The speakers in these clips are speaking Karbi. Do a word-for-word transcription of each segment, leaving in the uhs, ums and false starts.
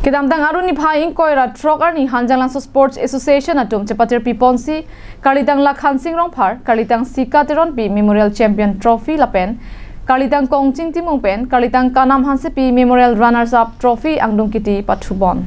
Kedamtang Arni niphai ingkoi ra throk arni Hanjanglangso Sports Association atum chepatir piponsi, karlitang Lakhansing Rongphar, karlitang Sika Teronpi Memorial Champion Trophy lapen karlitang Kongching Timung pen karlitang Kanam Hansepi Memorial Runners Up Trophy angdung kiti pathupon.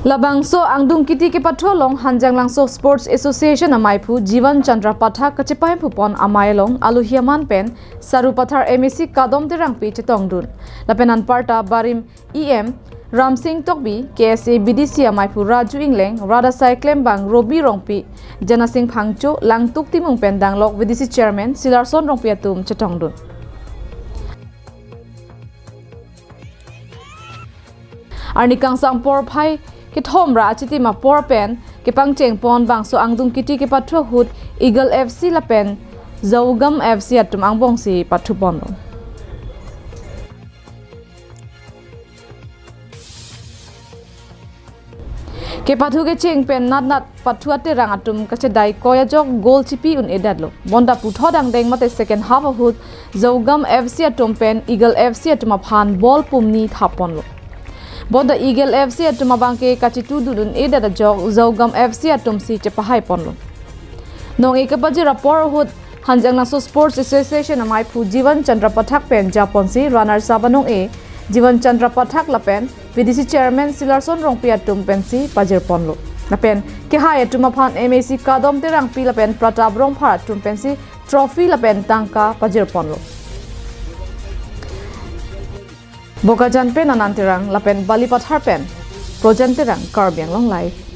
Labangso angdung kiti kepathu along Hanjanglangso Sports Association amaiphu Jivan Chandra Pathak kachepahemphu pon amei along alohi aman pen Sarupathar M A C Kadom Terangpi chetongdun. Lapen anparta barim E M Ramsing Tokbi, K S A B D C amaiphu Raju Ingleng, Radasai Klembang, Robi Rongpi, Janasing Phangcho, Langtuk Timung pen danglok V D C Chairman Silarson Rongpi atum chetongdun. Arni kangsam porphai kethom ra achitim apor pen kepangcheng pon bangso angdung kiti kepathu ahut Eagle F C lapen Zaugam F C atum angbongsi pathuponlo. Kepathu kecheng pen natnat pathu aterang atum kachedai koi ajok goal chipi un-edetlo. Bonta puthot angdeng mate second half ahut Zaugam F C atum pen Eagle F C atum aphan ball pumni thapponlo. Bonta Eagle F C atum abangke kachitudun un-edet ajok Zaugam F C atumsi chepahaiponlo. Nong-e kepajir apor ahut Hanjanglangso Sports Association amaiphu Jivan Chandra Pathak pen japonsi runners up anong-e Jivan Chandra Pathak lapen V D C Chairman Silarson Rongpi atum pensi pajirponlo. Lapen kehai atum aphan M A C Kadom Terangpi lapen Pratap Rongphar atum pensi trophy lapen tangka pajirponlo. Bokajan pen Anand Terang lapen Balipathar pen Projan Terang, Karbi Anglong Live.